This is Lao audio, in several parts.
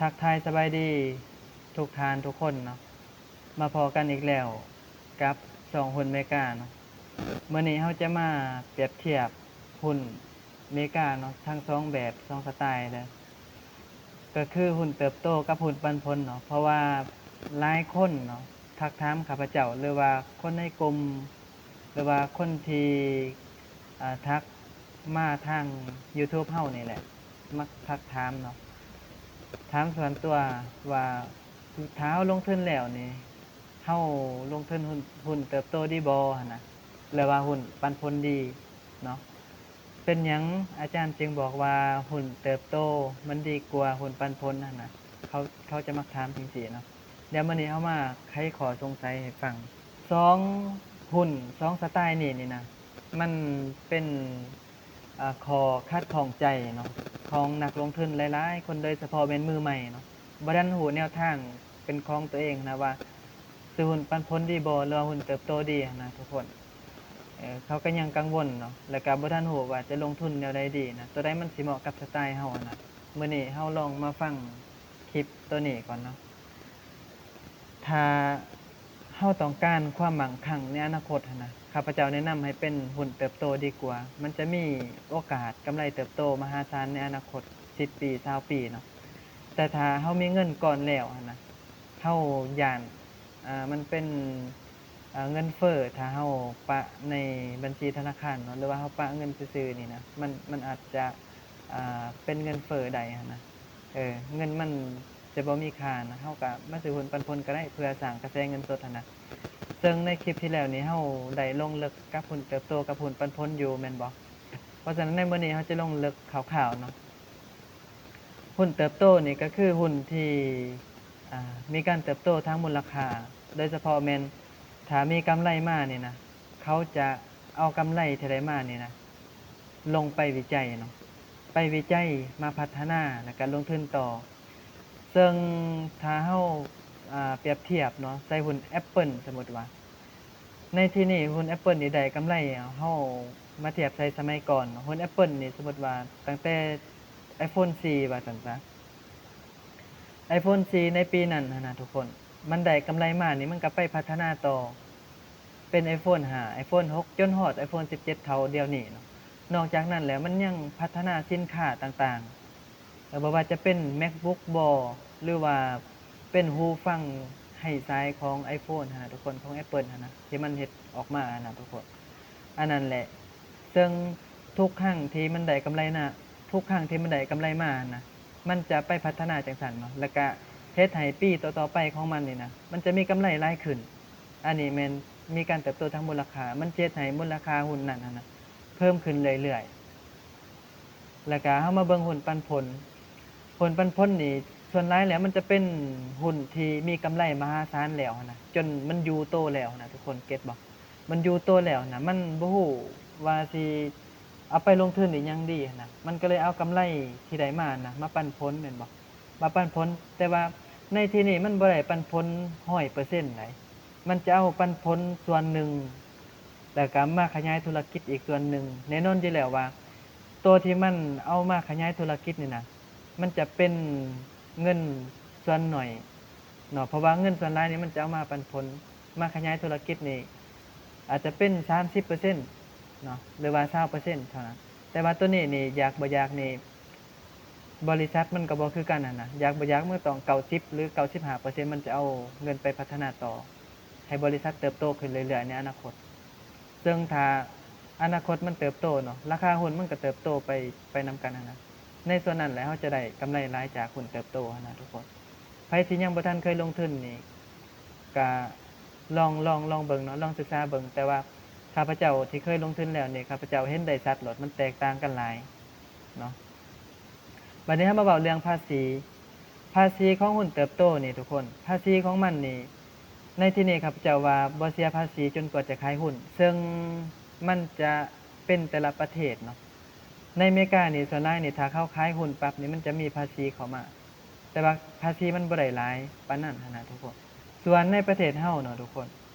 ທັກທາຍສະບາຍດີທຸກທ່ານທຸກຄົນເນາະ, ມາພໍ້ກັນອີກແລ້ວກັບຊ່ອງຫຸ້ນເມກາເນາະ. ມື້ນີ້ເຮົາຈະມາປຽບທຽບຫຸ້ນເມກາເນາະ ທັງສອງແບບ ສອງສະໄຕເດີ, ກໍຄືຫຸ້ນເຕີບໂຕກັບຫຸ້ນປັນຜົນເນາະ. ເພາະວ່າຫຼາຍຄົນເນາະ ທັກຖາມຂ້າພະເຈົ້າ ຫຼືວ່າຄົນໃນກຸ່ມ ຫຼືວ່າຄົນທີ່ ອາ ທັກມາທາງ YouTube ເຮົານີ້ແຫຼະ ມັກທັກຖາມເນາະ, ຖາມສ່ວນຕົວວ່າ ຖ້າເຮົາລົງທຶນແລ້ວນີ້ ເຮົາລົງທຶນຫຸ້ນ ຫຸ້ນເຕີບໂຕດີບໍ່ຫັ້ນນະ ຫຼືວ່າຫຸ້ນປັນຜົນດີເນາະ? ເປັນຫຍັງອາຈານຈຶ່ງບອກວ່າຫຸ້ນເຕີບໂຕມັນດີກວ່າຫຸ້ນປັນຜົນຫັ້ນນະ? ເຂົາ ເຂົາຈະມັກຖາມຈັ່ງຊີ້ເນາະ. ດຽວມື້ນີ້ເຮົາມາໄຂຂໍ້ສົງໄສໃຫ້ຟັງ. ສອງຫຸ້ນ ສອງສະໄຕນີ້ນີ້ນະ ມັນເປັນ ອາ ຂໍ້ຂັດຂ້ອງໃຈເນາະ ຂອງນັກລົງທຶນຫຼາຍໆຄົນ ໂດຍສະເພາະແມ່ນມືໃໝ່ເນາະ, ບໍ່ທັນຮູ້ແນວທາງເປັນຂອງຕົວເອງນະວ່າ ຊື້ຫຸ້ນປັນຜົນດີບໍ່ ຫຼືວ່າຫຸ້ນເຕີບໂຕດີຫັ້ນນະທຸກຄົນ. ເອີ ເຂົາກໍຍັງກັງວົນເນາະ ແລ້ວກໍບໍ່ທັນຮູ້ວ່າຈະລົງທຶນແນວໃດດີນະ, ຕົວໃດມັນຊິເໝາະກັບສະໄຕເຮົາຫັ້ນນະ. ມື້ນີ້ເຮົາລອງມາຟັງຄລິບຕົວນີ້ກ່ອນເນາະ. ຖ້າເຮົາຕ້ອງການຄວາມໝັ້ງຄັ່ງໃນອະນາຄົດຫັ້ນນະ, ຂ້າພະເຈົ້າແນະນຳໃຫ້ເປັນຫຸ້ນເຕີບໂຕດີກວ່າ. ມັນຈະມີໂອກາດກຳໄລເຕີບໂຕມະຫາສານໃນອະນາຄົດ ສິບປີ ຊາວປີເນາະ. ແຕ່ຖ້າເຮົາມີເງິນກ່ອນແລ້ວຫັ້ນນະ, ເຮົາຢ້ານ ອາ ມັນເປັນ ອາ ເງິນເຟີ້ ຖ້າເຮົາປະໃນບັນຊີທະນາຄານເນາະ ຫຼືວ່າເຮົາປະເງິນຊື່ໆນີ້ນະ, ມັນ ມັນອາດຈະ ອາ ເປັນເງິນເຟີ້ໄດ້ຫັ້ນນະ. ເອີ ເງິນມັນຈະບໍ່ມີຄ່ານະ, ເຮົາກະມາຊື້ຫຸ້ນປັນຜົນກໍໄດ້ ເພື່ອສ້າງກະແສເງິນສົດຫັ້ນນະ. ເຊິ່ງໃນຄລິບທີ່ແລ້ວນີ້ ເຮົາໄດ້ລົງເລິກກັບຫຸ້ນເຕີບໂຕກັບຫຸ້ນປັນຜົນຢູ່ແມ່ນບໍ່? ເພາະສະນັ້ນໃນມື້ນີ້ເຮົາຈະລົງເລິກຄ່າວໆເນາະ. ຫຸ້ນເຕີບໂຕນີ້ກໍຄືຫຸ້ນທີ່ ອາ ມີການເຕີບໂຕທາງມູນລະຄ່າ, ໂດຍສະເພາະແມ່ນຖ້າມີກຳໄລມານີ້ນະ, ເຂົາຈະເອົາກຳໄລທີ່ໄດ້ມານີ້ນະ ລົງໄປວິໄຈເນາະ, ໄປວິໄຈ ມາພັດທະນາ ແລ້ວກະລົງທຶນຕໍ່. ເຊິ່ງຖ້າເຮົາ ອາ ປຽບທຽບເນາະ ໃສ່ຫຸ້ນ Apple ສົມມຸດວ່າ ໃນທີ່ນີ້ຫຸ້ນ Apple ນີ້ໄດ້ກຳໄລ, ເຮົາມາທຽບໃສ່ສະໄໝກ່ອນເນາະ, ຫຸ້ນ Apple ນີ້ສົມມຸດວ່າຕັ້ງແຕ່ iPhone ສີ່ ວ່າຊັ້ນຊະ, iPhone ສີ່ ໃນປີນັ້ນຫັ້ນນະທຸກຄົນ, ມັນໄດ້ກຳໄລມານີ້ ມັນກໍໄປພັດທະນາຕໍ່ເປັນ iPhone ຫ້າ iPhone ຫົກ ຈົນຮອດ iPhone ສິບເຈັດ ເທົ່າດຽວນີ້ເນາະ. ນອກຈາກນັ້ນແລ້ວ ມັນຍັງພັດທະນາສິນຄ້າຕ່າງໆ ເອີ ບໍ່ວ່າຈະເປັນ MacBook ບໍ ຫຼືວ່າເປັນຫູຟັງໄຮ້ສາຍຂອງ iPhone ຫັ້ນນະທຸກຄົນ, ຂອງ Apple ຫັ້ນນະ ທີ່ມັນເຮັດອອກມາຫັ້ນນະທຸກຄົນ. ອັນນັ້ນແຫຼະ, ເຊິ່ງທຸກຄັ້ງທີ່ມັນໄດ້ກຳໄລນະ ທຸກຄັ້ງທີ່ມັນໄດ້ກຳໄລມາຫັ້ນນະ, ມັນຈະໄປພັດທະນາຈັ່ງຊັ້ນເນາະ, ແລ້ວກະເຮັດໃຫ້ປີຕໍ່ໆໄປຂອງມັນນີ້ນະ ມັນຈະມີກຳໄລຫຼາຍຂຶ້ນ. ອັນນີ້ແມ່ນມີການເຕີບໂຕທາງມູນລະຄ່າ, ມັນຈະເຮັດໃຫ້ມູນລະຄ່າຫຸ້ນນັ້ນຫັ້ນນະ ເພີ່ມຂຶ້ນເລື້ອຍໆ. ແລ້ວກະເຮົາມາເບິ່ງຫຸ້ນປັນຜົນ. ຫຸ້ນປັນຜົນນີ້ ສ່ວນຫຼາຍແລ້ວມັນຈະເປັນຫຸ້ນທີ່ມີກຳໄລມະຫາສານແລ້ວຫັ້ນນະ, ຈົນມັນຢູ່ໂຕແລ້ວຫັ້ນນະ, ທຸກຄົນເກັດບໍ່? ມັນຢູ່ໂຕແລ້ວຫັ້ນນະ, ມັນບໍ່ຮູ້ວ່າຊິເອົາໄປລົງທຶນອີ່ຫຍັງດີຫັ້ນນະ, ມັນກໍເລີຍເອົາກຳໄລທີ່ໄດ້ມາຫັ້ນນະ ມາປັນຜົນແມ່ນບໍ່? ມາປັນຜົນ, ແຕ່ວ່າໃນທີ່ນີ້ມັນບໍ່ໄດ້ປັນຜົນຮ້ອຍເປີເຊັນໃດ, ມັນຈະເອົາປັນຜົນສ່ວນໜຶ່ງ ແລ້ວກໍມາຂະຫຍາຍທຸລະກິດອີກສ່ວນໜຶ່ງ. ແນ່ນອນຢູ່ແລ້ວວ່າ ຕົວທີ່ມັນເອົາມາຂະຫຍາຍທຸລະກິດນີ້ນະ ມັນຈະເປັນເງິນສ່ວນໜ້ອຍເນາະ, ເພາະວ່າເງິນສ່ວນຫຼາຍນີ້ມັນຈະເອົາມາປັນຜົນ, ມາຂະຫຍາຍທຸລະກິດນີ້ອາດຈະເປັນສາມສິບເປີເຊັນເນາະ ຫຼືວ່າຊາວເປີເຊັນເທົ່ານັ້ນ. ແຕ່ວ່າຕົວນີ້ນີ້ ຢາກບໍ່ຢາກນີ້ ບໍລິສັດມັນກໍບໍ່ຄືກັນຫັ້ນນະ, ຢາກບໍ່ຢາກມັນຕ້ອງເກົ້າສິບ ຫຼື ເກົ້າສິບຫ້າເປີເຊັນ ມັນຈະເອົາເງິນໄປພັດທະນາຕໍ່ ໃຫ້ບໍລິສັດເຕີບໂຕຂຶ້ນເລື້ອຍໆໃນອະນາຄົດ. ເຊິ່ງຖ້າອະນາຄົດມັນເຕີບໂຕເນາະ, ລາຄາຫຸ້ນມັນກໍເຕີບໂຕໄປ ໄປນຳກັນຫັ້ນນະ. ໃນສ່ວນນັ້ນແຫຼະ ເຮົາຈະໄດ້ກຳໄລຫຼາຍຈາກຫຸ້ນເຕີບໂຕຫັ້ນນະທຸກຄົນ. ໃຜທີ່ຍັງບໍ່ທັນເຄີຍລົງທຶນນີ້ ກະລອງ ລອງ ລອງເບິ່ງເນາະ, ລອງສຶກສາເບິ່ງ. ແຕ່ວ່າຂ້າພະເຈົ້າທີ່ເຄີຍລົງທຶນແລ້ວນີ້ ຂ້າພະເຈົ້າເຫັນໄດ້ຊັດໂລດ, ມັນແຕກຕ່າງກັນຫຼາຍເນາະ. ບັດນີ້ເຮົາມາເວົ້າເລື່ອງພາສີ. ພາສີຂອງຫຸ້ນເຕີບໂຕນີ້ທຸກຄົນ, ພາສີຂອງມັນນີ້ ໃນທີ່ນີ້ຂ້າພະເຈົ້າວ່າບໍ່ເສຍພາສີຈົນກວ່າຈະຂາຍຫຸ້ນ, ເຊິ່ງມັນຈະເປັນແຕ່ລະປະເທດເນາະ. ໃນອາເມລິການີ້ ສ່ວນຫຼາຍນີ້ ຖ້າເຂົາຂາຍຫຸ້ນປັບນີ້ ມັນຈະມີພາສີເຂົ້າມາ, ແຕ່ວ່າພາສີມັນບໍ່ໄດ້ຫຼາຍປານນັ້ນຫັ້ນນະທຸກຄົນ. ສ່ວນໃນປະເທດເຮົາເນາະທຸກຄົນ,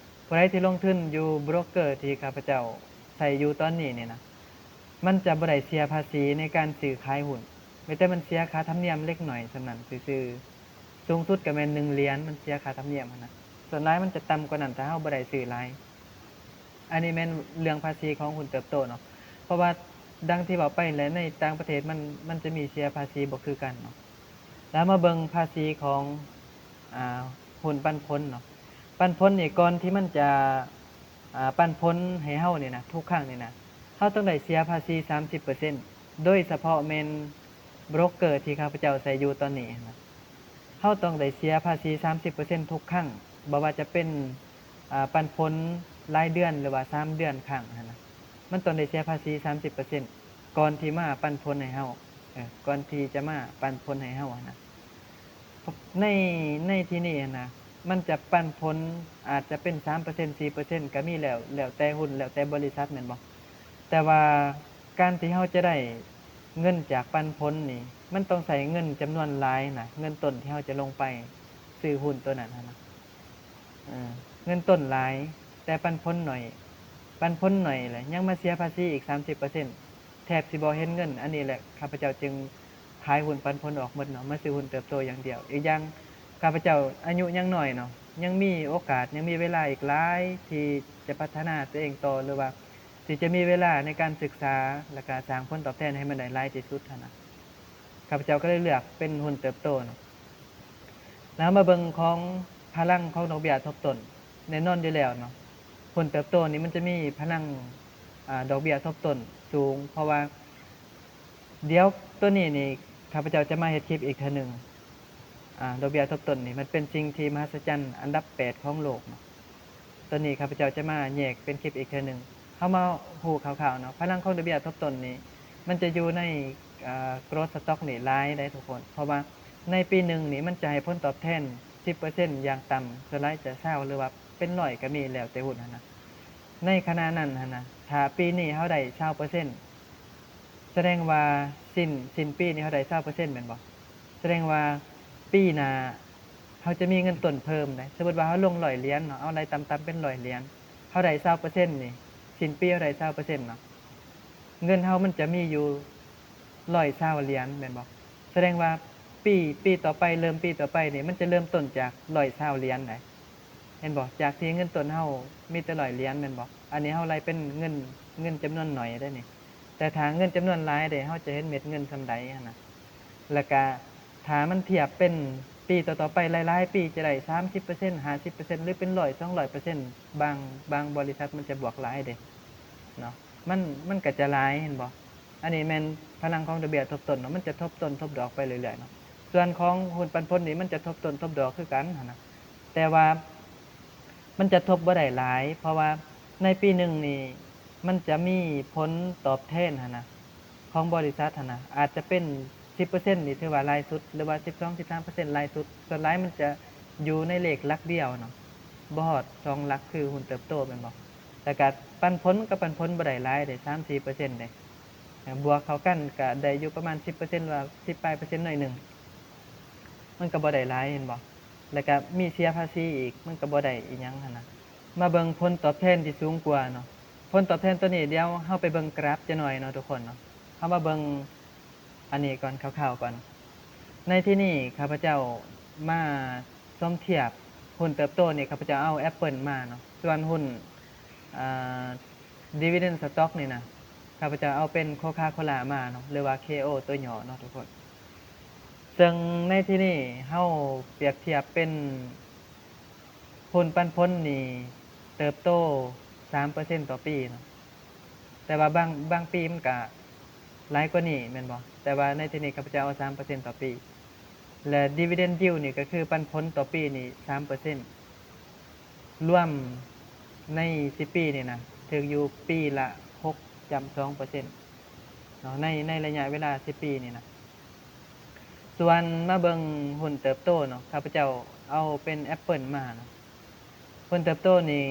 ຜູ້ໃດທີ່ລົງທຶນຢູ່ໂບຣກເກີທີ່ຂ້າພະເຈົ້າໃຊ້ຢູ່ຕອນນີ້ນີ້ນະ, ມັນຈະບໍ່ໄດ້ເສຍພາສີໃນການຊື້ຂາຍຫຸ້ນ, ມີແຕ່ມັນເສຍຄ່າທຳນຽມເລັກໜ້ອຍສ່ຳນັ້ນຊື່ ສູງສຸດກໍແມ່ນໜຶ່ງຫຼຽນ ມັນເສຍຄ່າທຳນຽມຫັ້ນນະ. ສ່ວນຫຼາຍມັນຈະຕ່ຳກວ່ານັ້ນ ຖ້າເຮົາບໍ່ໄດ້ຊື້ຫຼາຍ. ອັນນີ້ແມ່ນເລື່ອງພາສີຂອງຫຸ້ນເຕີບໂຕເນາະ. ເພາະວ່າດັ່ງທີ່ເວົ້າໄປແຫຼະ ໃນຕ່າງປະເທດມັນ ມັນຈະມີເສຍພາສີບໍ່ຄືກັນເນາະ. ແລ້ວມາເບິ່ງພາສີຂອງ ອາ ຫຸ້ນປັນຜົນເນາະ. ປັນຜົນນີ້ ກ່ອນທີ່ມັນຈະ ອາ ປັນຜົນໃຫ້ເຮົານີ້ນະ ທຸກຄັ້ງນີ້ນະ ເຮົາຕ້ອງໄດ້ເສຍພາສີສາມສິບເປີເຊັນ ໂດຍສະເພາະແມ່ນໂບຣກເກີທີ່ຂ້າພະເຈົ້າໃຊ້ຢູ່ຕອນນີ້ຫັ້ນນະ. ເຮົາຕ້ອງໄດ້ເສຍພາສີສາມສິບເປີເຊັນທຸກຄັ້ງ ບໍ່ວ່າຈະເປັນ ອາ ປັນຜົນລາຍເດືອນ ຫຼືວ່າສາມເດືອນຄັ້ງຫັ້ນນະ. ມັນຕ້ອງໄດ້ເສຍພາສີສາມສິບເປີເຊັນ ກ່ອນທີ່ມາປັນຜົນໃຫ້ເຮົາ ເອີ ກ່ອນທີ່ຈະມາປັນຜົນໃຫ້ເຮົາຫັ້ນນະ. ໃນ ໃນທີ່ນີ້ຫັ້ນນະ ມັນຈະປັນຜົນອາດຈະເປັນສາມເປີເຊັນ ສີ່ເປີເຊັນ ກໍມີແລ້ວ ແລ້ວແຕ່ຫຸ້ນ ແລ້ວແຕ່ບໍລິສັດແມ່ນບໍ່? ແຕ່ວ່າການທີ່ເຮົາຈະໄດ້ເງິນຈາກປັນຜົນນີ້ ມັນຕ້ອງໃຊ້ເງິນຈຳນວນຫຼາຍນະ ເງິນຕົ້ນທີ່ເຮົາຈະລົງໄປຊື້ຫຸ້ນໂຕນັ້ນຫັ້ນນະ. ເອີ ເງິນຕົ້ນຫຼາຍ ແຕ່ປັນຜົນໜ້ອຍ ປັນຜົນໜ້ອຍແຫຼະ ຍັງມາເສຍພາສີອີກສາມສິບເປີເຊັນ ແທບຊິບໍ່ເຫັນເງິນ. ອັນນີ້ແຫຼະ ຂ້າພະເຈົ້າຈຶ່ງຂາຍຫຸ້ນປັນຜົນອອກໝົດເນາະ ມາຊື້ຫຸ້ນເຕີບໂຕຢ່າງດຽວ. ອີກຢ່າງ ຂ້າພະເຈົ້າອາຍຸຍັງນ້ອຍເນາະ ຍັງມີໂອກາດ ຍັງມີເວລາອີກຫຼາຍທີ່ຈະພັດທະນາຕົວເອງຕໍ່ ຫຼືວ່າທີ່ຈະມີເວລາໃນການສຶກສາ ແລ້ວກະສ້າງຜົນຕອບແທນໃຫ້ມັນໄດ້ຫຼາຍທີ່ສຸດຫັ້ນນະ. ຂ້າພະເຈົ້າກໍເລີຍເລືອກເປັນຫຸ້ນເຕີບໂຕເນາະ. ແລ້ວເຮົາມາເບິ່ງຂອງພະລັງຂອງດອກເບ້ຍທົບຕົ້ນ. ແນ່ນອນຢູ່ແລ້ວເນາະ ຫຸ້ນເຕີບໂຕນີ້ມັນຈະມີພະລັງ ອາ ດອກເບ້ຍທົບຕົ້ນສູງ ເພາະວ່າ ດຽວໂຕນີ້ນີ້ ຂ້າພະເຈົ້າຈະມາເຮັດຄລິບອີກເທື່ອໜຶ່ງ. ອາ ດອກເບ້ຍທົບຕົ້ນນີ້ ມັນເປັນສິ່ງທີ່ມະຫັດສະຈັນອັນດັບແປດຂອງໂລກເນາະ. ໂຕນີ້ຂ້າພະເຈົ້າຈະມາແຍກເປັນຄລິບອີກເທື່ອໜຶ່ງ. ເຮົາມາຮູ້ຄ່າວໆເນາະ ພະລັງຂອງດອກເບ້ຍທົບຕົ້ນນີ້ ມັນຈະຢູ່ໃນ ອາ growth stock ນີ້ຫຼາຍເດ້ທຸກຄົນ ເພາະວ່າໃນປີໜຶ່ງນີ້ ມັນຈະໃຫ້ຜົນຕອບແທນສິບເປີເຊັນຢ່າງຕ່ຳ ສ່ວນຫຼາຍຈະຊາວ ຫຼືວ່າເປັນຮ້ອຍກໍມີ ແລ້ວແຕ່ຫຸ້ນຫັ້ນນະ. ໃນຂະນະນັ້ນຫັ້ນນະ ຖ້າປີນີ້ເຮົາໄດ້ຊາວເປີເຊັນ ສະແດງວ່າສິ້ນ ສິ້ນປີນີ້ເຮົາໄດ້ຊາວເປີເຊັນແມ່ນບໍ່? ສະແດງວ່າປີໜ້າເຮົາຈະມີເງິນຕົ້ນເພີ່ມເດ້. ສົມມຸດວ່າເຮົາລົງຮ້ອຍຫຼຽນເນາະ ເອົາໄລ່ຕ່ຳໆເປັນຮ້ອຍຫຼຽນ ເຮົາໄດ້ຊາວເປີເຊັນນີ້ ສິ້ນປີເຮົາໄດ້ຊາວເປີເຊັນເນາະ ເງິນເຮົາມັນຈະມີຢູ່ຮ້ອຍຊາວຫຼຽນແມ່ນບໍ່? ສະແດງວ່າປີ ປີຕໍ່ໄປ ເລີ່ມປີຕໍ່ໄປນີ້ ມັນຈະເລີ່ມຕົ້ນຈາກຮ້ອຍຊາວຫຼຽນໄດ໋ ເຫັນບໍ່? ຈາກທີ່ເງິນຕົ້ນເຮົາມີແຕ່ຮ້ອຍຫຼຽນແມ່ນບໍ່? ອັນນີ້ເຮົາໄລ່ເປັນເງິນ ເງິນຈຳນວນໜ້ອຍເດ້ນີ້ ແຕ່ຖ້າເງິນຈຳນວນຫຼາຍເດ້ ເຮົາຈະເຫັນເມັດເງິນສ່ຳໃດຫັ້ນນະ. ແລ້ວກະຖ້າມັນທຽບເປັນປີຕໍ່ໆໄປ ຫຼາຍໆປີຈະໄດ້ສາມສິບເປີເຊັນ ຫ້າສິບເປີເຊັນ ຫຼືເປັນຮ້ອຍ ສອງຮ້ອຍເປີເຊັນ ບາງ ບາງບໍລິສັດມັນຈະບວກຫຼາຍເດ້ເນາະ ມັນ ມັນກໍຈະຫຼາຍ ເຫັນບໍ່? ອັນນີ້ແມ່ນພະລັງຂອງດອກເບ້ຍທົບຕົ້ນເນາະ ມັນຈະທົບຕົ້ນທົບດອກໄປເລື້ອຍໆເນາະ. ສ່ວນຂອງຫຸ້ນປັນຜົນນີ້ ມັນຈະທົບຕົ້ນທົບດອກຄືກັນຫັ້ນນະ ແຕ່ວ່າ ມັນຈະທົບບໍ່ໄດ້ຫຼາຍ ເພາະວ່າໃນປີໜຶ່ງນີ້ ມັນຈະມີຜົນຕອບແທນຫັ້ນນະ ຂອງບໍລິສັດຫັ້ນນະ ອາດຈະເປັນສິບເປີເຊັນນີ້ ຖືວ່າຫຼາຍສຸດ ຫຼືວ່າສິບສອງ ສິບສາມເປີເຊັນຫຼາຍສຸດ. ສ່ວນຫຼາຍມັນຈະຢູ່ໃນເລກຫຼັກດຽວເນາະ ບໍ່ຮອດສອງຫຼັກຄືຫຸ້ນເຕີບໂຕແມ່ນບໍ່? ແລ້ວກະປັນຜົນ ມັນກະປັນຜົນບໍ່ໄດ້ຫຼາຍເດ້ ສາມສີ່ເປີເຊັນເດ້ ບວກເຂົ້າກັນກະໄດ້ຢູ່ປະມານສິບເປີເຊັນ ວ່າສິບປາຍເປີເຊັນໜ້ອຍໜຶ່ງ ມັນກະບໍ່ໄດ້ຫຼາຍ ເຫັນບໍ່? ແລ້ວກະມີເສຍພາສີອີກ ມັນກະບໍ່ໄດ້ອີ່ຫຍັງຫັ້ນນະ. ມາເບິ່ງຜົນຕອບແທນທີ່ສູງກວ່າເນາະ ຜົນຕອບແທນໂຕນີ້ ດຽວເຮົາໄປເບິ່ງກຣາຟຈັກໜ້ອຍເນາະທຸກຄົນເນາະ. ເຮົາມາເບິ່ງອັນນີ້ກ່ອນ ຄ່າວໆກ່ອນ. ໃນທີ່ນີ້ຂ້າພະເຈົ້າມາສົມທຽບຫຸ້ນເຕີບໂຕນີ້ ຂ້າພະເຈົ້າເອົາແອັບເປິ້ນມາເນາະ ສ່ວນຫຸ້ນ ອາ dividend stock ນີ້ນະ ຂ້າພະເຈົ້າເອົາເປັນໂຄຄາໂຄລາມາເນາະ ຫຼືວ່າ ເຄໂອ ຕົວຫຍໍ້ເນາະທຸກຄົນ. ເຊິ່ງໃນທີ່ນີ້ເຮົາປຽບທຽບເປັນ ຜົນປັນຜົນນີ້ເຕີບໂຕສາມເປີເຊັນຕໍ່ປີເນາະ ແຕ່ວ່າບາງ ບາງປີມັນກະຫຼາຍກວ່ານີ້ແມ່ນບໍ່? ແຕ່ວ່າໃນທີ່ນີ້ຂ້າພະເຈົ້າເອົາສາມເປີເຊັນຕໍ່ປີ ແລະ dividend yield ນີ້ກະຄືປັນຜົນຕໍ່ປີນີ້ສາມເປີເຊັນ ລວມໃນສິບປີນີ້ນະ ຖືກຢູ່ປີລະຫົກຈຸດສອງເປີເຊັນເນາະ ໃນ ໃນໄລຍະເວລາສິບປີນີ້ນະ. ສ່ວນມາເບິ່ງຫຸ້ນເຕີບໂຕເນາະ ຂ້າພະເຈົ້າເອົາເປັນແອັບເປິ້ນມາເນາະ ຜົນເຕີບໂຕນີ້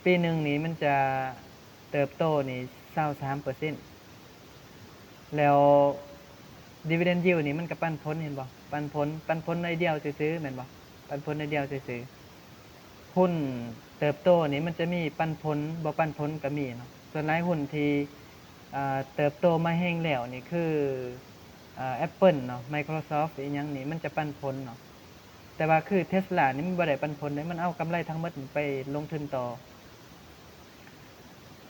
ປີໜຶ່ງນີ້ມັນຈະເຕີບໂຕນີ້ຊາວສາມເປີເຊັນ ແລ້ວ dividend yield ນີ້ມັນກະປັນຜົນ ເຫັນບໍ່? ປັນຜົນ ປັນຜົນໜ້ອຍດຽວຊື່ໆແມ່ນບໍ່? ປັນຜົນໜ້ອຍດຽວຊື່ໆ. ຫຸ້ນເຕີບໂຕນີ້ມັນຈະມີປັນຜົນ ບໍ່ປັນຜົນກະມີເນາະ. ສ່ວນຫຼາຍຫຸ້ນທີ່ ເອີ ເຕີບໂຕມາແຮງແລ້ວນີ້ຄື ເອີ Apple ເນາະ Microsoft ອີ່ຫຍັງນີ້ ມັນຈະປັນຜົນເນາະ. ແຕ່ວ່າຄືເທສລານີ້ມັນບໍ່ໄດ້ປັນຜົນເດ້ ມັນເອົາກຳໄລທັງໝົດໄປລົງທຶນຕໍ່.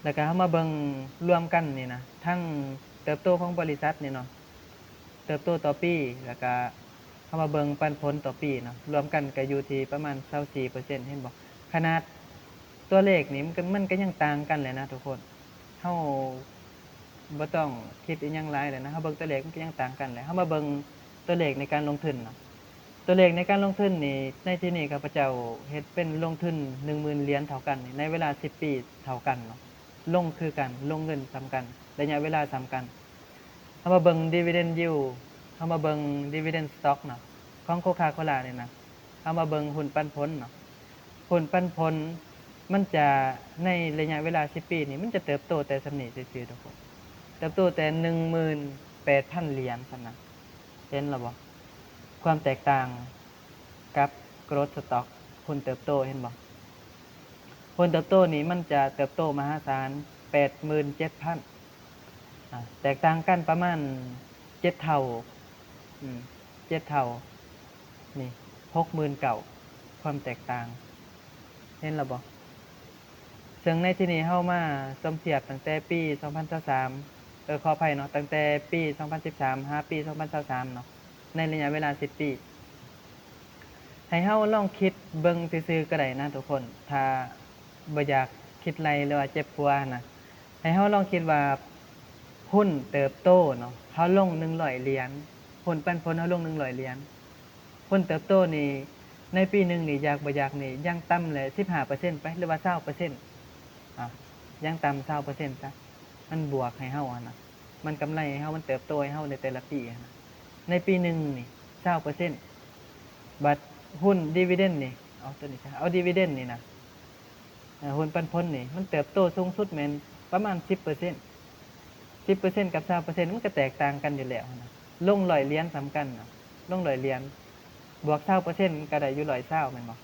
ແລ້ວກໍເຮົາມາເບິ່ງລວມກັນນີ້ນະ ທັງເຕີບໂຕຂອງບໍລິສັດນີ້ເນາະ ເຕີບໂຕຕໍ່ປີ ແລ້ວກະເຮົາມາເບິ່ງປັນຜົນຕໍ່ປີເນາະ ລວມກັນກະຢູ່ທີ່ປະມານຊາວສີ່ເປີເຊັນ ເຫັນບໍ່? ຂະໜາດຕົວເລກນີ້ ມັນກະ ມັນກະຍັງຕ່າງກັນແຫຼະນະທຸກຄົນ. ເຮົາບໍ່ຕ້ອງຄິດອີ່ຫຍັງຫຼາຍແຫຼະນະ ເຮົາເບິ່ງຕົວເລກມັນກະຍັງຕ່າງກັນແຫຼະ. ເຮົາມາເບິ່ງຕົວເລກໃນການລົງທຶນເນາະ ຕົວເລກໃນການລົງທຶນນີ້ ໃນທີ່ນີ້ຂ້າພະເຈົ້າເຮັດເປັນລົງທຶນໜຶ່ງໝື່ນຫຼຽນເທົ່າກັນນີ້ ໃນເວລາສິບປີເທົ່າກັນເນາະ. ລົງຄືກັນ ລົງເງິນສ່ຳກັນ ໄລຍະເວລາສ່ຳກັນ. ເຮົາມາເບິ່ງ dividend yield ເຮົາມາເບິ່ງ dividend stock ເນາະ ຂອງ Coca-Cola ນີ້ນະ ເຮົາມາເບິ່ງຫຸ້ນປັນຜົນເນາະ. ຫຸ້ນປັນຜົນມັນຈະ ໃນໄລຍະເວລາສິບປີນີ້ ມັນຈະເຕີບໂຕແຕ່ສ່ຳນີ້ຊື່ໆ ທຸກຄົນ ເຕີບໂຕແຕ່ໜຶ່ງໝື່ນແປດພັນຫຼຽນສ່ຳນັ້ນ. ເຫັນແລ້ວບໍ່? ຄວາມແຕກຕ່າງກັບ growth stock ຫຸ້ນເຕີບໂຕ ເຫັນບໍ່? ຫຸ້ນເຕີບໂຕນີ້ມັນຈະເຕີບໂຕມະຫາສານ ແປດໝື່ນເຈັດພັນ ອາ ແຕກຕ່າງກັນປະມານເຈັດເທົ່າ ອືມ ເຈັດເທົ່າ ນີ້ ຫົກໝື່ນເກົ້າ ຄວາມແຕກຕ່າງ ເຫັນແລ້ວບໍ່? ເຊິ່ງໃນທີ່ນີ້ເຮົາມາສົມທຽບຕັ້ງແຕ່ປີສອງພັນຊາວສາມ ເອີ ຂໍອະໄພເນາະ ຕັ້ງແຕ່ປີສອງພັນສິບສາມຫາປີສອງພັນຊາວສາມເນາະ ໃນໄລຍະເວລາສິບປີ. ໃຫ້ເຮົາລອງຄິດເບິ່ງຊື່ໆກໍໄດ້ນະທຸກຄົນ ຖ້າບໍ່ຢາກຄິດໄລ່ ຫຼືວ່າເຈັບຫົວຫັ້ນນະ. ໃຫ້ເຮົາລອງຄິດວ່າຫຸ້ນເຕີບໂຕເນາະ ເຮົາລົງໜຶ່ງຮ້ອຍຫຼຽນ ຫຸ້ນປັນຜົນເຮົາລົງໜຶ່ງຮ້ອຍຫຼຽນ ຫຸ້ນເຕີບໂຕນີ້ ໃນປີໜຶ່ງນີ້ ຢາກບໍ່ຢາກນີ້ ຢ່າງຕ່ຳແຫຼະສິບຫ້າເປີເຊັນໄປ ຫຼືວ່າຊາວເປີເຊັນ ອາ ຢ່າງຕ່ຳຊາວເປີເຊັນຊະ ມັນບວກໃຫ້ເຮົາຫັ້ນນະ ມັນກຳໄລໃຫ້ເຮົາ ມັນເຕີບໂຕໃຫ້ເຮົາໃນແຕ່ລະປີຫັ້ນນະ ໃນປີໜຶ່ງນີ້ຊາວເປີເຊັນ. ບັດຫຸ້ນ dividend ນີ້ ເອົາຕົວນີ້ຊະ ເອົາ dividend ນີ້ນະ ຫຸ້ນປັນຜົນນີ້ ມັນເຕີບໂຕສູງສຸດແມ່ນປະມານສິບເປີເຊັນ ສິບເປີເຊັນກັບຊາວເປີເຊັນ ມັນກະແຕກຕ່າງກັນຢູ່ແລ້ວຫັ້ນນະ ລົງຮ້ອຍຫຼຽນສ່ຳກັນເນາະ ລົງຮ້ອຍຫຼຽນ ບວກຊາວເປີເຊັນ ມັນກະໄດ້ຢູ່ຮ້ອຍຊາວແມ່ນບໍ່?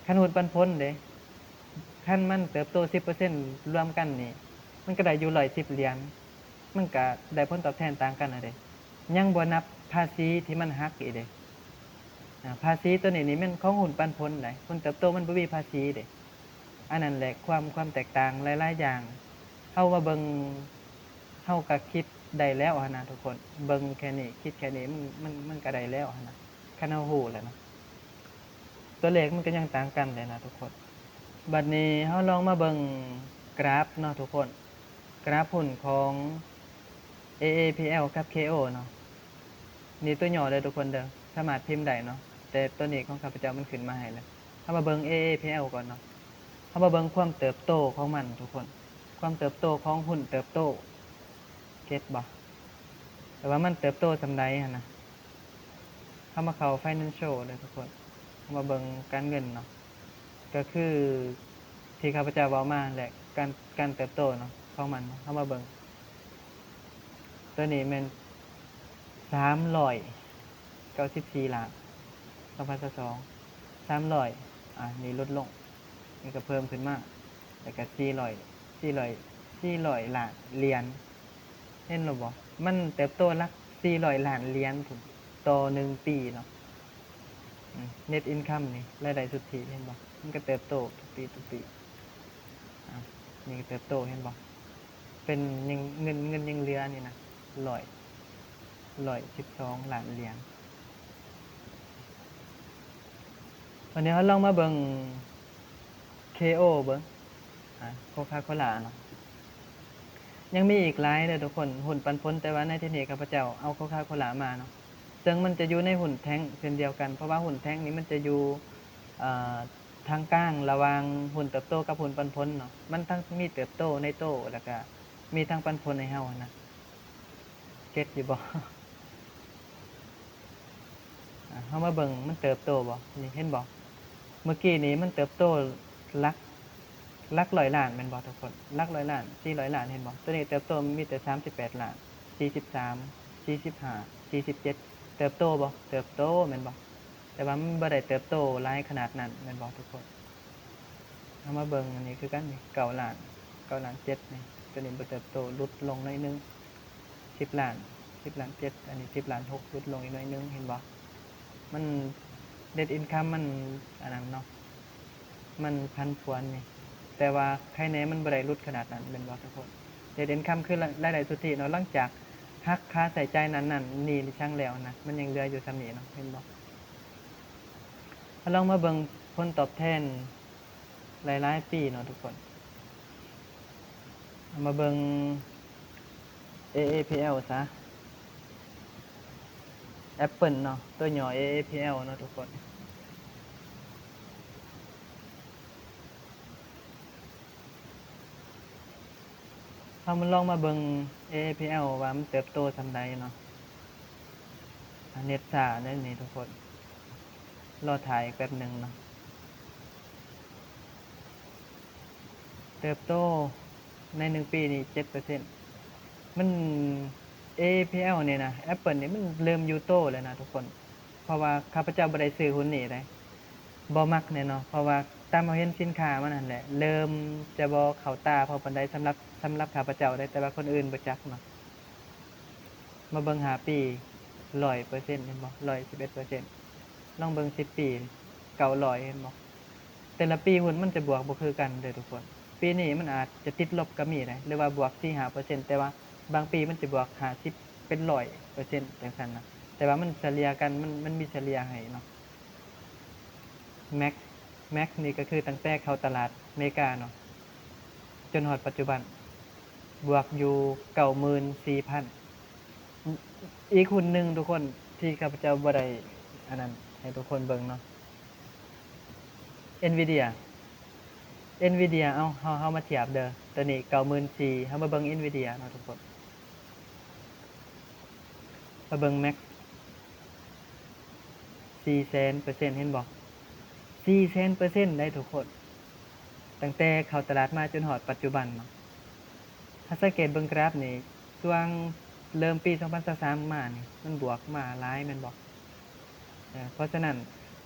ຄັນຫຸ້ນປັນຜົນເດ້ ຄັນມັນເຕີບໂຕສິບເປີເຊັນລວມກັນນີ້ ມັນກະໄດ້ຢູ່ຮ້ອຍສິບຫຼຽນ ມັນກະໄດ້ຜົນຕອບແທນຕ່າງກັນຫັ້ນເດ້ ຍັງບໍ່ນັບພາສີທີ່ມັນຫັກອີກເດ້. ອາ ພາສີໂຕນີ້ນີ້ແມ່ນຂອງຫຸ້ນປັນຜົນໃດ໋ ຫຸ້ນເຕີບໂຕມັນບໍ່ມີພາສີເດ້. ອັນນັ້ນແຫຼະຄວາມ ຄວາມແຕກຕ່າງຫຼາຍໆຢ່າງ ເຮົາມາເບິ່ງ ເຮົາກະຄິດໄດ້ແລ້ວຫັ້ນນະທຸກຄົນ ເບິ່ງແຄ່ນີ້ ຄິດແຄ່ນີ້ ມັນ ມັນ ມັນກະໄດ້ແລ້ວຫັ້ນນະ ຄັນເຮົາຮູ້ແລ້ວນະ ຕົວເລກມັນກະຍັງຕ່າງກັນແຫຼະນະທຸກຄົນ. ບັດນີ້ເຮົາລອງມາເບິ່ງກຣາຟເນາະທຸກຄົນ ກຣາຟຫຸ້ນຂອງ ເອ ເອ ພີ ແອລ ກັບ ເຄ ໂອ ເນາະ ນີ້ຕົວຫຍໍ້ເດີທຸກຄົນເດີ ສາມາດພິມໄດ້ເນາະ ແຕ່ຕົວນີ້ຂອງຂ້າພະເຈົ້າມັນຂຶ້ນມາໃຫ້ແລ້ວ. ເຮົາມາເບິ່ງ ເອ ເອ ພີ ແອລ ກ່ອນເນາະ ເຮົາມາເບິ່ງຄວາມເຕີບໂຕຂອງມັນທຸກຄົນ ຄວາມເຕີບໂຕຂອງຫຸ້ນເຕີບໂຕ ເກັດບໍ່? ແຕ່ວ່າມັນເຕີບໂຕສ່ຳໃດຫັ້ນນະ ເຮົາມາເຂົ້າ financial ເດີທຸກຄົນ ເຮົາມາເບິ່ງການເງິນເນາະ ກະຄືທີ່ຂ້າພະເຈົ້າເວົ້າມາແຫຼະ ການ ການເຕີບໂຕເນາະ ຂອງມັນເນາະ ເຮົາມາເບິ່ງ ໂຕນີ້ແມ່ນສາມຮ້ອຍເກົ້າສິບສີ່ລ້ານ ສອງພັນຊາວສອງ ສາມຮ້ອຍ ອາ ນີ້ຫຼຸດລົງ ນີ້ກະເພີ່ມຂຶ້ນມາ ແລ້ວກະສີ່ຮ້ອຍ ສີ່ຮ້ອຍ ສີ່ຮ້ອຍລ້ານຫຼຽນ ເຫັນແລ້ວບໍ່? ມັນເຕີບໂຕຫຼັກສີ່ຮ້ອຍລ້ານຫຼຽນພຸ້ນ ຕໍ່ໜຶ່ງປີເນາະ. ອືມ net income ນີ້ ລາຍໄດ້ສຸດທິ ເຫັນບໍ່? ມັນກະເຕີບໂຕທຸກປີ ທຸກປີ ອາ ນີ້ກະເຕີບໂຕ ເຫັນບໍ່? ເປັນ ເງິນ ເງິນຍັງເຫຼືອນີ້ນະ ຮ້ອຍ ຮ້ອຍສິບສອງລ້ານຫຼຽນ. ວັນນີ້ເຮົາລອງມາເບິ່ງ ເຄ ໂອ ເບິ່ງ ອາ ໂຄຄາໂຄລາເນາະ ຍັງມີອີກຫຼາຍເດີທຸກຄົນ ຫຸ້ນປັນຜົນ ແຕ່ວ່າໃນທີ່ນີ້ຂ້າພະເຈົ້າເອົາໂຄຄາໂຄລາມາເນາະ ເຊິ່ງມັນຈະຢູ່ໃນຫຸ້ນແທ່ງເຊັ່ນດຽວກັນ ເພາະວ່າຫຸ້ນແທ່ງນີ້ມັນຈະຢູ່ ເອີ ທາງກາງລະຫວ່າງຫຸ້ນເຕີບໂຕກັບຫຸ້ນປັນຜົນເນາະ ມັນທັງມີເຕີບໂຕໃນໂຕ ແລ້ວກະມີທັງປັນຜົນໃຫ້ເຮົາຫັ້ນນະ ເກັດຢູ່ບໍ່? ອາ ເຮົາມາເບິ່ງມັນເຕີບໂຕບໍ່? ນີ້ເຫັນບໍ່? ເມື່ອກີ້ນີ້ມັນເຕີບໂຕຫຼັກ ຫຼັກຮ້ອຍລ້ານແມ່ນບໍ່ທຸກຄົນ? ຫຼັກຮ້ອຍລ້ານ ສີ່ຮ້ອຍລ້ານ ເຫັນບໍ່? ໂຕນີ້ເຕີບໂຕມີແຕ່ສາມສິບແປດລ້ານ ສີ່ສິບສາມ ສີ່ສິບຫ້າ ສີ່ສິບເຈັດ ເຕີບໂຕບໍ່? ເຕີບໂຕແມ່ນບໍ່? ແຕ່ວ່າມັນບໍ່ໄດ້ເຕີບໂຕຫຼາຍຂະໜາດນັ້ນແມ່ນບໍ່ທຸກຄົນ? ເຮົາມາເບິ່ງອັນນີ້ຄືກັນນີ້ ເກົ້າລ້ານ ເກົ້າລ້ານເຈັດນີ້ ໂຕນີ້ບໍ່ເຕີບໂຕ ຫຼຸດລົງໜ້ອຍໜຶ່ງ ສິບລ້ານ ສິບລ້ານເຈັດ ອັນນີ້ສິບລ້ານຫົກ ຫຼຸດລົງອີກໜ້ອຍໜຶ່ງ ເຫັນບໍ່? ມັນ net income ມັນອັນນັ້ນເນາະ ມັນຜັນຜວນນີ້ ແຕ່ວ່າໄຄແນ່ມັນບໍ່ໄດ້ຫຼຸດຂະໜາດນັ້ນແມ່ນບໍ່ທຸກຄົນ? net income ຄືລາຍ ລາຍໄດ້ສຸດທິເນາະ ຫຼັງຈາກຫັກຄ່າໃຊ້ຈ່າຍນັ້ນໆ ນີ້ນີ້ຊັງແລ້ວນະ ມັນຍັງເຫຼືອຢູ່ສ່ຳນີ້ເນາະ ເຫັນບໍ່? ເຮົາລອງມາເບິ່ງຜົນຕອບແທນຫຼາຍໆປີເນາະທຸກຄົນ. ເຮົາມາເບິ່ງ AAPL ຊະ Apple ເນາະ ຕົວຫຍໍ້ AAPL ເນາະທຸກຄົນ. ເຮົາມາລອງມາເບິ່ງ AAPL ວ່າມັນເຕີບໂຕສ່ຳໃດເນາະ. ເນັດຊ້າເດ້ນີ້ທຸກຄົນ ລໍຖ້າອີກແປັບໜຶ່ງເນາະ. ເຕີບໂຕໃນໜຶ່ງປີນີ້ເຈັດເປີເຊັນ. ມັນ AAPL ນີ້ນະ Apple ນີ້ມັນເລີ່ມຢູ່ໂຕແລ້ວນະທຸກຄົນ. ເພາະວ່າຂ້າພະເຈົ້າບໍ່ໄດ້ຊື້ຫຸ້ນນີ້ເດ້ ບໍ່ມັກແນ່ເນາະ ເພາະວ່າຕາມເຮົາເຫັນສິນຄ້າມັນຫັ້ນແຫຼະ ເລີ່ມຈະບໍ່ເຂົ້າຕາພໍປານໃດ ສຳລັບ ສຳລັບຂ້າພະເຈົ້າເດ້ ແຕ່ວ່າຄົນອື່ນບໍ່ຈັກເນາະ. ມາເບິ່ງຫ້າປີ ຮ້ອຍເປີເຊັນ ເຫັນບໍ່? ຮ້ອຍສິບເອັດເປີເຊັນ. ລອງເບິ່ງສິບປີ ເກົ້າຮ້ອຍ ເຫັນບໍ່? ແຕ່ລະປີຫຸ້ນມັນຈະບວກບໍ່ຄືກັນເດີທຸກຄົນ. ປີນີ້ມັນອາດຈະຕິດລົບກໍມີເດ້ ຫຼືວ່າບວກສີ່ຫ້າເປີເຊັນ ແຕ່ວ່າບາງປີມັນຈະບວກຫ້າສິບເປັນຮ້ອຍເປີເຊັນ ຈັ່ງຊັ້ນນະ. ແຕ່ວ່າມັນສະເລ່ຍກັນ ມັນ ມັນມີສະເລ່ຍໃຫ້ເນາະ. Mac Mac ນີ້ກໍຄືຕັ້ງແຕ່ເຂົ້າຕະຫຼາດເມກາເນາະ ຈົນຮອດປັດຈຸບັນ ບວກຢູ່ເກົ້າໝື່ນສີ່ພັນ. ອີກຫຸ້ນໜຶ່ງທຸກຄົນ ທີ່ຂ້າພະເຈົ້າບໍ່ໄດ້ອັນນັ້ນໃຫ້ທຸກຄົນເບິ່ງເນາະ Nvidia Nvidia ເອົາ ເຮົາ ເຮົາມາທຽບເດີ ໂຕນີ້ເກົ້າໝື່ນສີ່ ເຮົາມາເບິ່ງ Nvidia ເນາະທຸກຄົນ. ມາເບິ່ງ Mac ສີ່ແສນເປີເຊັນ ເຫັນບໍ່? ສີ່ແສນເປີເຊັນໄດ໋ທຸກຄົນ ຕັ້ງແຕ່ເຂົ້າຕະຫຼາດມາຈົນຮອດປັດຈຸບັນເນາະ. ຖ້າສັງເກດເບິ່ງກຣາຟນີ້ ຊ່ວງເລີ່ມປີສອງພັນຊາວສາມມານີ້ ມັນບວກມາຫຼາຍແມ່ນບໍ່? ເອີ ເພາະສະນັ້ນ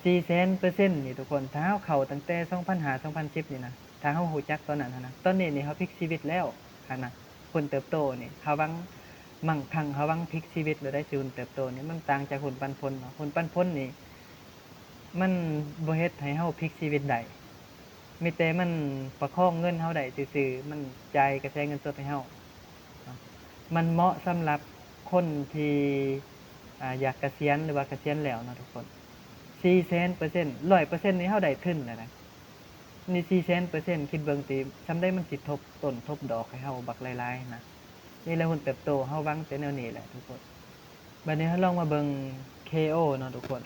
ສີ່ແສນເປີເຊັນນີ້ທຸກຄົນ ຖ້າເຮົາເຂົ້າຕັ້ງແຕ່ສອງພັນຫ້າ ສອງພັນສິບນີ້ນະ ຖ້າເຮົາຮູ້ຈັກຕອນນັ້ນຫັ້ນນະ ຕອນນີ້ນີ້ເຮົາພລິກຊີວິດແລ້ວຫັ້ນນະ. ຫຸ້ນເຕີບໂຕນີ້ ເຮົາຫວັງ ມັ່ງຄັ່ງ ເຮົາຫວັງພລິກຊີວິດແລ້ວໄດ໋ ຊື້ຫຸ້ນເຕີບໂຕນີ້ ມັນຕ່າງຈາກຫຸ້ນປັນຜົນເນາະ. ຫຸ້ນປັນຜົນນີ້ ມັນບໍ່ເຮັດໃຫ້ເຮົາພລິກຊີວິດໄດ້ ມີແຕ່ມັນປະຄອງເງິນເຮົາໄດ້ຊື່ໆ ມັນຈ່າຍກະແສເງິນສົດໃຫ້ເຮົາເນາະ. ມັນເໝາະສຳລັບຄົນທີ່ ອາ ຢາກກະສຽນ ຫຼືວ່າກະສຽນແລ້ວເນາະທຸກຄົນ. ສີ່ແສນເປີເຊັນ ຮ້ອຍເປີເຊັນນີ້ເຮົາໄດ້ທຶນແລ້ວນະ. ນີ້ສີ່ແສນເປີເຊັນ ຄິດເບິ່ງຕິ ສ່ຳໃດມັນຊິທົບຕົ້ນທົບດອກໃຫ້ເຮົາບັກຫຼາຍໆນະ. ນີ້ແຫຼະຫຸ້ນເຕີບໂຕ ເຮົາຫວັງແຕ່ແນວນີ້ແຫຼະທຸກຄົນ. ບາດນີ້ເຮົາລອງມາເບິ່ງ KO ເນາະທຸກຄົນ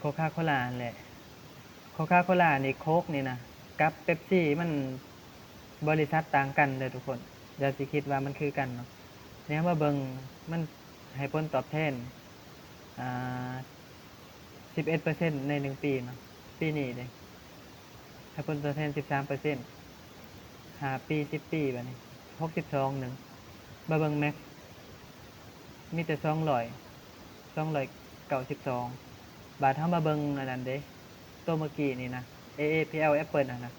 Coca-Cola ຫັ້ນແຫຼະ. Coca-Cola ນີ້ ໂຄກນີ້ນະ ກັບ Pepsi ມັນບໍລິສັດຕ່າງກັນເດີທຸກຄົນ ຢ່າຊິຄິດວ່າມັນຄືກັນເນາະ. ແນວມາເບິ່ງ ມັນໃຫ້ຜົນຕອບແທນ ອາ ສິບເອັດເປີເຊັນໃນໜຶ່ງປີເນາະ. ປີນີ້ເດ້ ໃຫ້ຜົນຕອບແທນສິບສາມເປີເຊັນ ຫ້າປີ ສິບປີ ບາດນີ້ ຫົກສິບສອງໜຶ່ງ. ມາເບິ່ງ Max ມີແຕ່ສອງຮ້ອຍ ສອງຮ້ອຍເກົ້າສິບສອງ. ບາດເຮົາມາເບິ່ງອັນນັ້ນເດ້ ໂຕເມື່ອກີ້ນີ້ນະ AAPL Apple ຫັ້ນນະ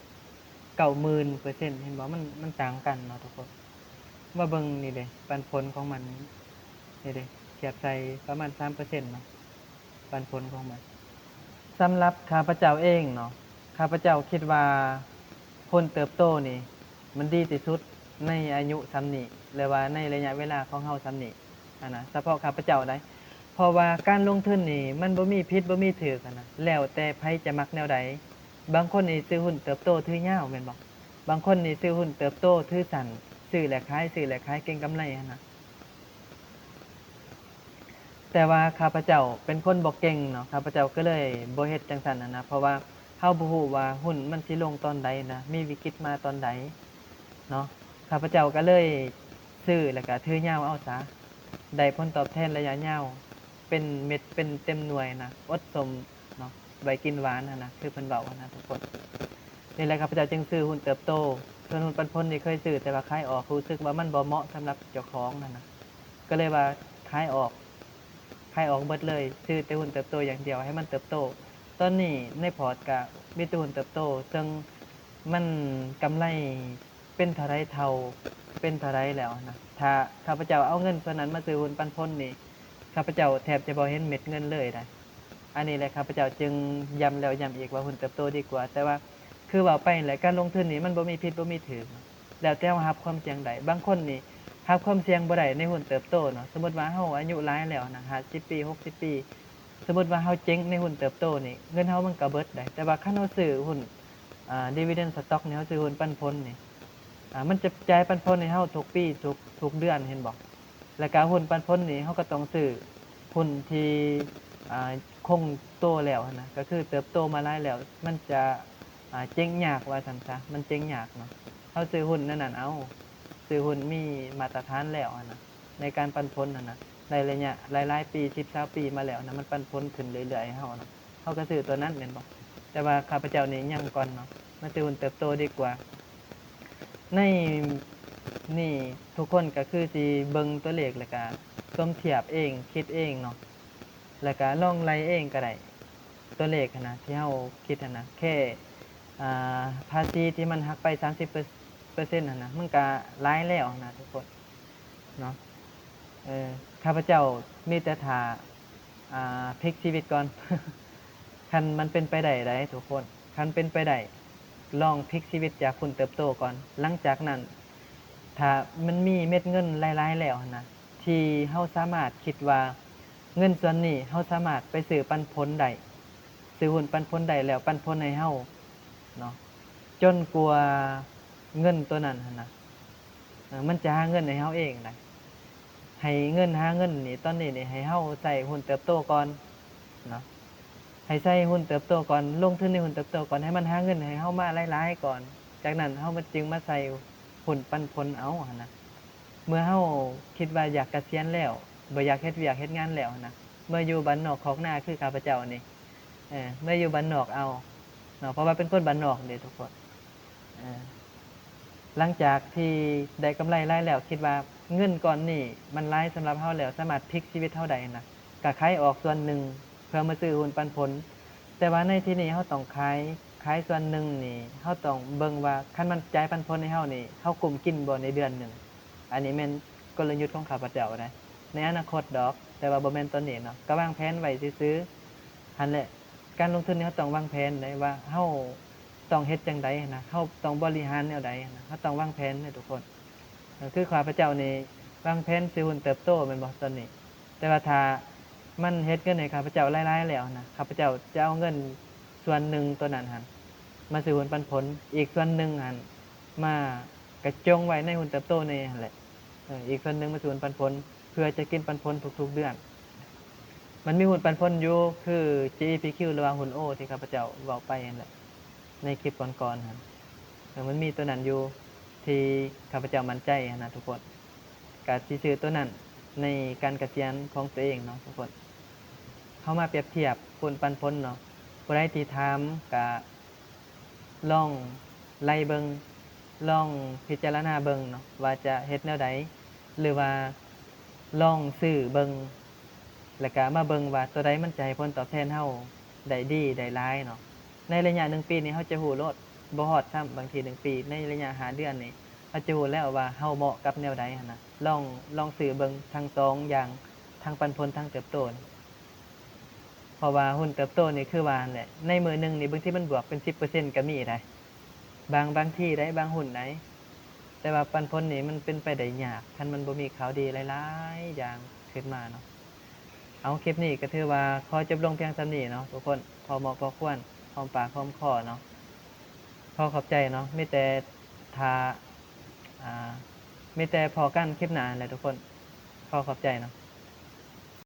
ເກົ້າໝື່ນເປີເຊັນ ເຫັນບໍ່? ມັນ ມັນຕ່າງກັນເນາະທຸກຄົນ. ມາເບິ່ງນີ້ເດ້ ປັນຜົນຂອງມັນນີ້ເດ້ ທຽບໃສ່ປະມານສາມເປີເຊັນເນາະ ປັນຜົນຂອງມັນ. ສຳລັບຂ້າພະເຈົ້າເອງເນາະ ຂ້າພະເຈົ້າຄິດວ່າຜົນເຕີບໂຕນີ້ ມັນດີທີ່ສຸດໃນອາຍຸສ່ຳນີ້ ຫຼືວ່າໃນໄລຍະເວລາຂອງເຮົາສ່ຳນີ້ຫັ້ນນະ ສະເພາະຂ້າພະເຈົ້າໃດ໋. ເພາະວ່າການລົງທຶນນີ້ ມັນບໍ່ມີຜິດບໍ່ມີຖືກຫັ້ນນະ ແລ້ວແຕ່ໃຜຈະມັກແນວໃດ. ບາງຄົນນີ້ຊື້ຫຸ້ນເຕີບໂຕຖືຍາວແມ່ນບໍ່? ບາງຄົນນີ້ຊື້ຫຸ້ນເຕີບໂຕຖືສັ້ນ ຊື້ແລະຂາຍ ຊື້ແລະຂາຍເກັງກຳໄລຫັ້ນນະ. ແຕ່ວ່າຂ້າພະເຈົ້າເປັນຄົນບໍ່ເກັ່ງເນາະ ຂ້າພະເຈົ້າກໍເລີຍບໍ່ເຮັດຈັ່ງຊັ້ນຫັ້ນນະ ເພາະວ່າເຮົາບໍ່ຮູ້ວ່າຫຸ້ນມັນຊິລົງຕອນໃດນະ ມີວິກິດມາຕອນໃດເນາະ. ຂ້າພະເຈົ້າກໍເລີຍຊື້ແລ້ວກໍຖືຍາວເອົາຊະ ໄດ້ຜົນຕອບແທນໄລຍະຍາວ ເປັນເມັດເປັນເຕັມໜ່ວຍນະ ອົດສົມເນາະ ໄວ້ກິນຫວານຫັ້ນນະ ຄືເພິ່ນເວົ້າຫັ້ນນະທຸກຄົນ. ນີ້ແຫຼະ ຂ້າພະເຈົ້າຈຶ່ງຊື້ຫຸ້ນເຕີບໂຕ. ສ່ວນຫຸ້ນປັນຜົນນີ້ເຄີຍຊື້ ແຕ່ວ່າຂາຍອອກ ຮູ້ສຶກວ່າມັນບໍ່ເໝາະສຳລັບເຈົ້າຂອງຫັ້ນນະ ກໍເລີຍວ່າຂາຍອອກ ຂາຍອອກເບິດເລີຍ ຊື້ແຕ່ຫຸ້ນເຕີບໂຕຢ່າງດຽວ ໃຫ້ມັນເຕີບໂຕ. ຕອນນີ້ໃນພອດກະມີແຕ່ຫຸ້ນເຕີບໂຕ ເຊິ່ງມັນກຳໄລເປັນເທົ່າໃດເທົ່າ ເປັນເທົ່າໃດແລ້ວນະ. ຖ້າຂ້າພະເຈົ້າເອົາເງິນສ່ວນນັ້ນມາຊື້ຫຸ້ນປັນຜົນນີ້ ຂ້າພະເຈົ້າແທບຈະບໍ່ເຫັນເມັດເງິນເລີຍນະ. ອັນນີ້ແຫຼະ ຂ້າພະເຈົ້າຈຶ່ງຢ້ຳແລ້ວຢ້ຳອີກວ່າ ຮຸ້ນເຕີບໂຕດີກວ່າ. ແຕ່ວ່າຄືເວົ້າໄປແຫຼະ ການລົງທຶນນີ້ມັນບໍ່ມີຜິດບໍ່ມີຖືກ ແລ້ວແຕ່ເຮົາຮັບຄວາມສ່ຽງໄດ້. ບາງຄົນນີ້ຮັບຄວາມສ່ຽງບໍ່ໄດ້ໃນຮຸ້ນເຕີບໂຕເນາະ. ສົມມຸດວ່າເຮົາອາຍຸຫຼາຍແລ້ວນະ ຫ້າສິບປີ ຫົກສິບປີ ສົມມຸດວ່າເຮົາເຈັງໃນຮຸ້ນເຕີບໂຕນີ້ ເງິນເຮົາມັນກໍເບິດໄດ໋. ແຕ່ວ່າຄັນເຮົາຊື້ຮຸ້ນ ອ່າ dividend stock ນີ້ ເຮົາຊື້ຮຸ້ນປັນຜົນນີ້ ອ່າ ມັນຈະຈ່າຍປັນຜົນໃຫ້ເຮົາທຸກປີ ທຸກ ທຸກເດືອນ ເຫັນບໍ່? ແລ້ວກະຮຸ້ນປັນຜົນນີ້ ເຮົາກໍຕ້ອງຊື້ຮຸ້ນທີ່ ອ່າ ຄົງໂຕແລ້ວຫັ້ນນະ ກໍຄືເຕີບໂຕມາຫຼາຍແລ້ວ ມັນຈະ ອ່າ ເຈັງຍາກວ່າຊັ້ນຊະ ມັນເຈັງຍາກເນາະ. ເຮົາຊື້ຮຸ້ນແນວນັ້ນເອົາ ຊື້ຮຸ້ນມີມາດຕະຖານແລ້ວຫັ້ນນະ ໃນການປັນຜົນຫັ້ນນະ ໃນໄລຍະຫຼາຍໆປີ ສິບ ຊາວປີມາແລ້ວນະ ມັນປັນຜົນຂຶ້ນເລື້ອຍໆໃຫ້ເຮົານະ ເຮົາກໍຊື້ຕົວນັ້ນແມ່ນບໍ່? ແຕ່ວ່າຂ້າພະເຈົ້ານີ້ຍັງກ່ອນເນາະ ມາຊື້ຮຸ້ນເຕີບໂຕດີກວ່າ. ໃນນີ້ທຸກຄົນກໍຄືຊິເບິ່ງຕົວເລກ ແລ້ວກະສົມທຽບເອງ ຄິດເອງເນາະ ແລ້ວກະລອງໄລ່ເອງກໍໄດ້ ຕົວເລກຫັ້ນນະ ທີ່ເຮົາຄິດຫັ້ນນະ ແຄ່ ອ່າ ພາສີທີ່ມັນຫັກໄປສາມສິບເປີເຊັນຫັ້ນນະ ມັນກະຫຼາຍແລ້ວຫັ້ນນະທຸກຄົນເນາະ. ເອີ ຂ້າພະເຈົ້າມີແຕ່ຖ້າ ອ່າ ພລິກຊີວິດກ່ອນ ຄັນມັນເປັນໄປໄດ້ໃດ໋ທຸກຄົນ ຄັນເປັນໄປໄດ້ ລອງພລິກຊີວິດຈາກຮຸ້ນເຕີບໂຕກ່ອນ. ຫຼັງຈາກນັ້ນ ຖ້າມັນມີເມັດເງິນຫຼາຍໆແລ້ວຫັ້ນນະ ທີ່ເຮົາສາມາດຄິດວ່າເງິນສ່ວນນີ້ເຮົາສາມາດໄປຊື້ປັນຜົນໄດ້ ຊື້ຮຸ້ນປັນຜົນໄດ້ ແລ້ວປັນຜົນໃຫ້ເຮົາເນາະ ຈົນກວ່າເງິນຕົວນັ້ນຫັ້ນນະ ເອີ ມັນຈະຫາເງິນໃຫ້ເຮົາເອງນະ. ໃຫ້ເງິນ ຫາເງິນນີ້ ຕອນນີ້ນີ້ ໃຫ້ເຮົາໃຊ້ຮຸ້ນເຕີບໂຕກ່ອນເນາະ ໃຫ້ໃຊ້ຮຸ້ນເຕີບໂຕກ່ອນ ລົງທຶນໃນຮຸ້ນເຕີບໂຕກ່ອນ ໃຫ້ມັນຫາເງິນໃຫ້ເຮົາມາຫຼາຍໆກ່ອນ. ຈາກນັ້ນເຮົາມາ ຈຶ່ງມາໃສ່ຮຸ້ນປັນຜົນເອົາຫັ້ນນະ. ເມື່ອເຮົາຄິດວ່າຢາກກະສຽນແລ້ວ ບໍ່ຢາກເຮັດວຽກເຮັດງານແລ້ວຫັ້ນນະ ເມື່ອຢູ່ບ້ານນອກຄອກນາຄືຂ້າພະເຈົ້ານີ້ ເອີ ເມື່ອຢູ່ບ້ານນອກເອົາເນາະ ເພາະວ່າເປັນຄົນບ້ານນອກເດ້ທຸກຄົນ. ເອີ ຫຼັງຈາກທີ່ໄດ້ກຳໄລຫຼາຍແລ້ວ ຄິດວ່າເງິນກ້ອນນີ້ມັນຫຼາຍສຳລັບເຮົາແລ້ວ ສາມາດພລິກຊີວິດເຮົາໄດ້ນະ ກະຂາຍອອກສ່ວນໜຶ່ງເພື່ອມາຊື້ຮຸ້ນປັນຜົນ. ແຕ່ວ່າໃນທີ່ນີ້ເຮົາຕ້ອງຂາຍ ຂາຍສ່ວນໜຶ່ງນີ້ ເຮົາຕ້ອງເບິ່ງວ່າຄັນມັນຈ່າຍປັນຜົນໃຫ້ເຮົານີ້ ເຮົາກຸ້ມກິນບໍ່ໃນເດືອນໜຶ່ງ. ອັນນີ້ແມ່ນກົນລະຍຸດຂອງຂ້າພະເຈົ້ານະ ໃນອະນາຄົດດອກ ແຕ່ວ່າບໍ່ແມ່ນຕອນນີ້ເນາະ ກະວາງແຜນໄວ້ຊື່ໆ ຫັ້ນແຫຼະ. ການລົງທຶນນີ້ເຮົາຕ້ອງວາງແຜນໄດ້ວ່າເຮົາຕ້ອງເຮັດຈັ່ງໃດຫັ້ນນະ ເຮົາຕ້ອງບໍລິຫານແນວໃດຫັ້ນນະ ເຮົາຕ້ອງວາງແຜນເດ້ທຸກຄົນ. ຄືຂ້າພະເຈົ້ານີ້ວາງແຜນຊື້ຮຸ້ນເຕີບໂຕແມ່ນບໍ່ຕອນນີ້ ແຕ່ວ່າຖ້າມັນເຮັດເງິນໃຫ້ຂ້າພະເຈົ້າຫຼາຍໆແລ້ວຫັ້ນນະ ຂ້າພະເຈົ້າຈະເອົາເງິນສ່ວນໜຶ່ງຕົວນັ້ນຫັ້ນມາຊື້ຮຸ້ນປັນຜົນ ອີກສ່ວນໜຶ່ງຫັ້ນມາກະຈົ່ງໄວ້ໃນຮຸ້ນເຕີບໂຕນີ້ຫັ້ນແຫຼະ. ເອີ ອີກສ່ວນໜຶ່ງມາຊື້ຮຸ້ນປັນຜົນ ເພື່ອຈະກິນປັນຜົນທຸກໆເດືອນ. ມັນມີຮຸ້ນປັນຜົນຢູ່ ຄື GEPQ ຫຼືວ່າຮຸ້ນ O ທີ່ຂ້າພະເຈົ້າເວົ້າໄປຫັ້ນແຫຼະ ໃນຄລິບກ່ອນໆຫັ້ນ ເອີ ມັນມີຕົວນັ້ນຢູ່ ທີ່ຂ້າພະເຈົ້າໝັ້ນໃຈຫັ້ນນະທຸກຄົນ ກະຊິຊື້ຕົວນັ້ນໃນການກະສຽນຂອງຕົວເອງເນາະທຸກຄົນ. ເຮົາມາປຽບທຽບຮຸ້ນປັນຜົນເນາະ ຜູ້ໃດທີ່ຖາມກະ ລອງໄລ່ເບິ່ງ ລອງພິຈາລະນາເບິ່ງເນາະ ວ່າຈະເຮັດແນວໃດ ຫຼືວ່າລອງຊື້ເບິ່ງ ແລ້ວກະມາເບິ່ງວ່າຕົວໃດມັນຈະໃຫ້ຜົນຕອບແທນເຮົາໄດ້ດີໄດ້ຫຼາຍເນາະ. ໃນໄລຍະໜຶ່ງປີນີ້ເຮົາຈະຮູ້ໂລດ ບໍ່ຮອດຊ້ຳ ບາງທີໜຶ່ງປີ ໃນໄລຍະຫ້າເດືອນນີ້ເຮົາຈະຮູ້ແລ້ວວ່າເຮົາເໝາະກັບແນວໃດຫັ້ນນະ. ລອງ ລອງຊື້ເບິ່ງທັງສອງຢ່າງ ທັງປັນຜົນ ທັງເຕີບໂຕ. ເພາະວ່າຮຸ້ນເຕີບໂຕນີ້ຄືວ່າຫັ້ນແຫຼະ ໃນມື້ໜຶ່ງນີ້ບາງທີມັນບວກເປັນສິບເປີເຊັນກໍມີໄດ໋ ບາງ ບາງທີໄດ໋ ບາງຮຸ້ນໄດ໋. ແຕ່ວ່າປັນຜົນນີ້ມັນເປັນໄປໄດ້ຍາກ ຄັນມັນບໍ່ມີຂ່າວດີຫຼາຍໆຢ່າງຂຶ້ນມາເນາະ. ເອົາ ຄລິບນີ້ກໍຖືວ່າຂໍຈົບລົງພຽງສ່ຳນີ້ເນາະທຸກຄົນ ພໍເໝາະພໍຄວນ ຫອມປາກຫອມຄໍເນາະ. ຂໍຂອບໃຈເນາະ ມີແຕ່ຖ້າ ອ່າ ມີແຕ່ພໍ້ກັນຄລິບໜ້າແຫຼະທຸກຄົນ. ຂໍຂອບໃຈເນາະ.